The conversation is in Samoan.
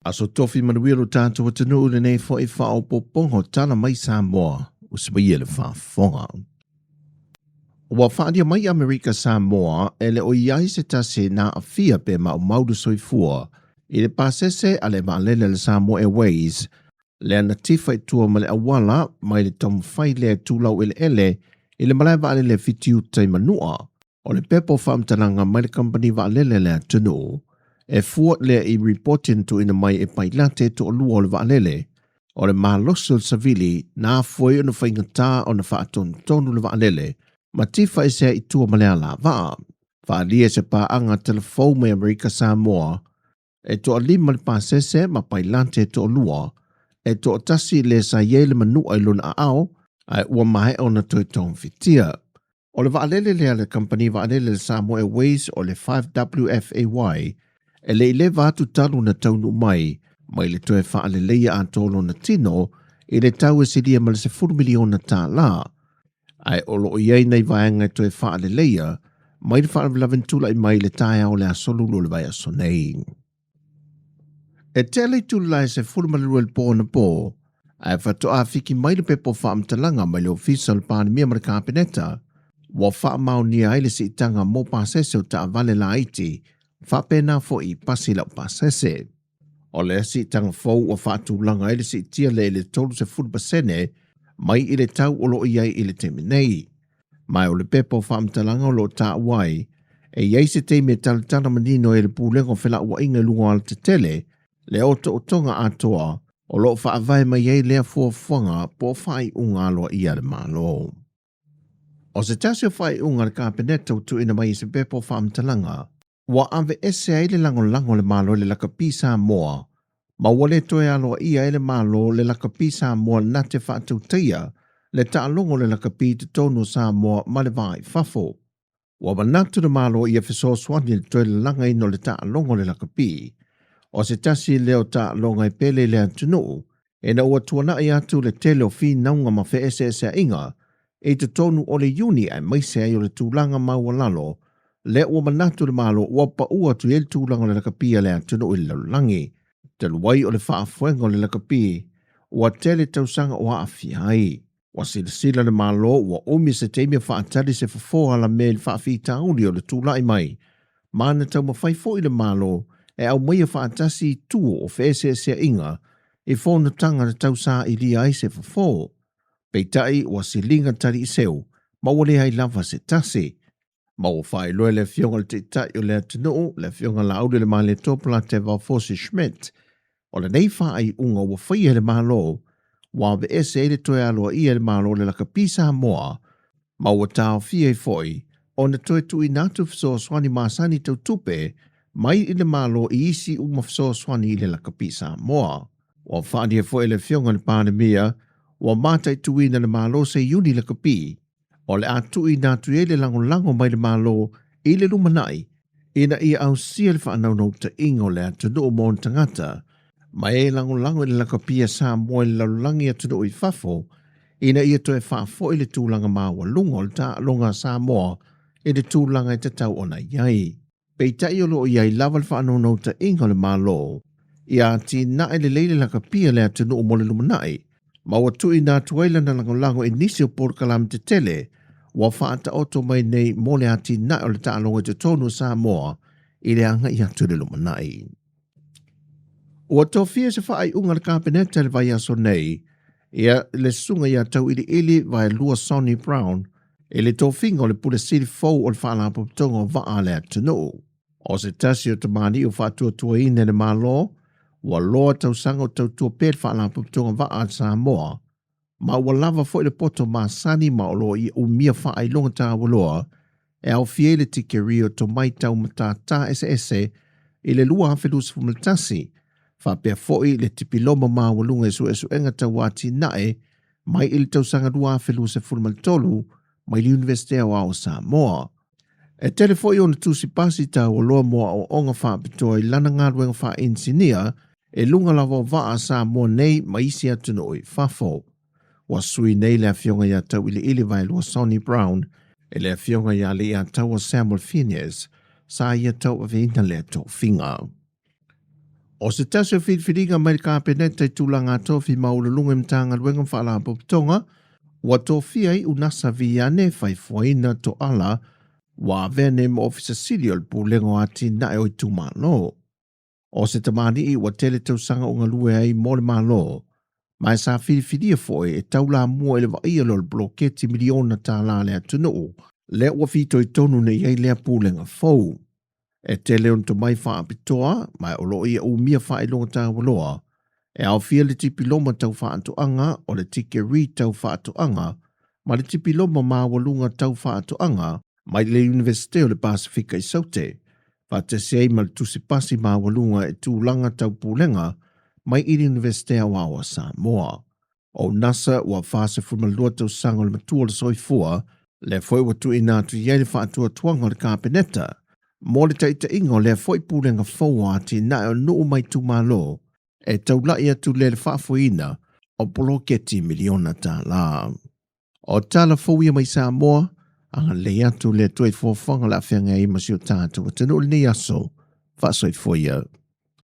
Aso Tofi manuia lo tātou atunuu i lenei foi faaopoopoga o tala mai Samoa ua simaia le faafofoga. Ua faaalia mai Amerika Samoa e le o i ai se tasi na aafia pe maumau le soifua i le pasese a le vaalele a le Samoa Airways lea na tifa i tua ma le auala mai le taumafai lea e tulau eleele i le malae vaalele Fitiuta i Manua. O le pepa o faamatalaga mai le kamupani vaalele a le atunuu, e fua lea i ripoti na tuuina mai e pailate e toalua o le vaalele, o le malosi o le savili na afua ai ona faigata ona faatonutonu le vaalele ma tifa ese ai i tua ma le alavaa. Faaalia e se paaga talafou mai Amerika Samoa, e toalima le pasese ma pailate e toalua, e toatasi le sa i ai le manua i lona aao, ae ua maea ona toe togafitia. O le vaalele lea a le kamupani vaalele a le Samoa Airways o le 5WFAY e le i leva atu talu ona taunuu mai mai le toe faaleleia atoa lona tino i le tau e silia ma le $10 miliona. Ae o lo o i ai nai vaega e toe faaleleia mai le faalavelave na tulai mai i le taeao o le aso Lulu o le vaiaso nei. E tele itula e 12 i le po anapo, ae faatoa fiki mai le pepa o faamatalaga mai le Ofisa o le Palemia ma le Kapeneta, ua faamaonia ai le siitaga mo pasese o taavale laiti, faapena foi i pasi laupasese. O le siitaga fou ua faatulaga ai le siitia lea i le 30% mai i le tau o lo o i ai i le taimi nei. Ma o le pepa o faamatalaga o lo o taua ai, e i ai se taimi e talatala manino ai e le Pulega o Felauaiga i luga o alatetele le otootoga atoa o lo o faavae mai ai lea fuafuaga po o faaiuga aloaia a le Malo. O se tasi o faaiuga a le Kapeneta ua tuuina mai i se pepa o faamatalaga, ua aveese ai le lagolago a le Malo i le lakapi Samoa, ma ua le toe aloaia ai le Malo le lakapi Samoa na te faatautaia le taaloga o le lakapi i totonu o Samoa ma le va i fafo. Ua manatu le Malo ia fesoasoani i le toe lalagaina o le taaloga o le lakapi. O se tasi lea o taaloga e pele i le atunuu, ina ua tuanai atu le tele o finauga ma feeseeseaiga i totonu o le Iuni aemaise ai o le tulaga maualalo lea ua manatu le Malo ua pau atu i ai le tulaga o le lakapi a le atunuu i le lalolagi. Talu ai o le faafoega o le lakapi ua tele tausaga o aafia ai. Ua silasila le Malo ua umi se taimi o faatali se fofo alamea i le faafitauli o le tulai mai, ma na taumafai foi le Malo e aumaia faatasi i tua o feeseeseaiga i fonotaga na tausailia ai se fofo. Peitai ua siliga taliiseu ma ua leai lava se tasi. Ma ua faailoa e le Afioga i le Taitai o le atunuu, le Afioga Laaulialemalietoa Polataivao Fosi Schmidt, o lenei faaiuga ua faia e le Malo, ua aveese ai le toe aloaia e le Malo o le lakapi Samoa, ma ua taofia ai foi ona toe tuuina atu fesoasoani masani tau tupe mai i le Malo i isi uma fesoasoani i le lakapi Samoa. Ua faaalia foi e le Afioga i le Palemia, ua mataituina e le Malo se iuni lakapi o le a tuuina atu i ai le lagolago mai le Malo i le lumanai ina ia ausia le faanaunautaiga o le atunuu ma ona tagata, ma e lagolago i le lakapi a Samoa i le lalolagi atunuu i fafo ina ia toe faafoi le tulaga maualuga o le taaloga a Samoa i le tulaga e tatau ona i ai. Peitai o lo o i ai lava le faanaunautaiga o le Malo ia atinae lelei le lakapi a le atunuu mo le lumanai, ma ua tuuina atu ai lana lagolago i nisi o polokalame tetele ua faataoto mai nei mo le atinae o le taaloga i totonu o Samoa i le agai atu i le lumanai. Ua tofia se faaiuga a le Kapeneta i le vaiaso nei ia le susuga ia Tauiliili Vaelua Sonny Brown i le tofiga o le Pule Sili fou o le Faalapotopotoga o Vaa a le Atunuu. O se tasi o tamalii o faatuatuaina e le Malo, ua loa tausaga o tautua pea le Faalapotopotoga Vaa a Samoa, ma ua lava foi le poto masani ma o lo o ia umia faailoga taualoa e aofia ai le tikeri o tomai tau matata eseese i le 2021, faapea foi le tipiloma maualuga i suesuega tau atinae mai i le tausaga 2013 mai le Iunivesite Aoao o Samoa. E tele foi ona tusi pasi taualoa mo aoaoga faapitoa i lana galuega faainisinia e luga lava o vaa a Samoa nei ma isi atunuu i fafo. Ua sui nei le Afioga ia Tauiliili Vaelua Sonny Brown i le Afioga ia Leiataua Samuel Phineas sa ia tauaveina lea tofiga. O se tasi o filifiliga mai le Kapeneta i tulaga tofi maualuluga i Matagaluega ma Faalapotopotoga, ua tofia ai Unasa Viane Faifuaina Toala ua avea nei ma Ofisa Sili o le Pulega o Atinae o Itumalo. O se tamalii ua tele tausaga o galue ai mo le Malo, ma e sa filifilia foi e taulamua i le vaaia lea o le poloketi miliona tālā a le atunuu, lea ua fitoitonu nei i ai lea pulega fou. E tele ona tomai faapitoa, ma o lo o ia umia faailoga taualoa, e aofia le tipiloma tau faatoaga, o le tikeri tau faatoaga, ma le tipiloma maualuga tau faatoaga mai le Iunivesite o le Pasefika i Saute, faatasi ai ma le tusipasi maualuga i tulaga tau pulega mai i le Iunivesite Aoao a Samoa. O Nasa ua 42 tausaga o le matua o le soifua, lea foi ua tuuina atu i ai le faatuatuaga o le Kapeneta mo le taitaiga o lea foi pulega fou o atinae o nuu ma itumalo e taulai atu lea i le faafoeina o poloketi miliona tālā. O tala fou ia mai Samoa, agalelei atu le Atua i foafoaga o le a feagai ai ma si o tatou atunuu i lenei aso. Faasoifua ia.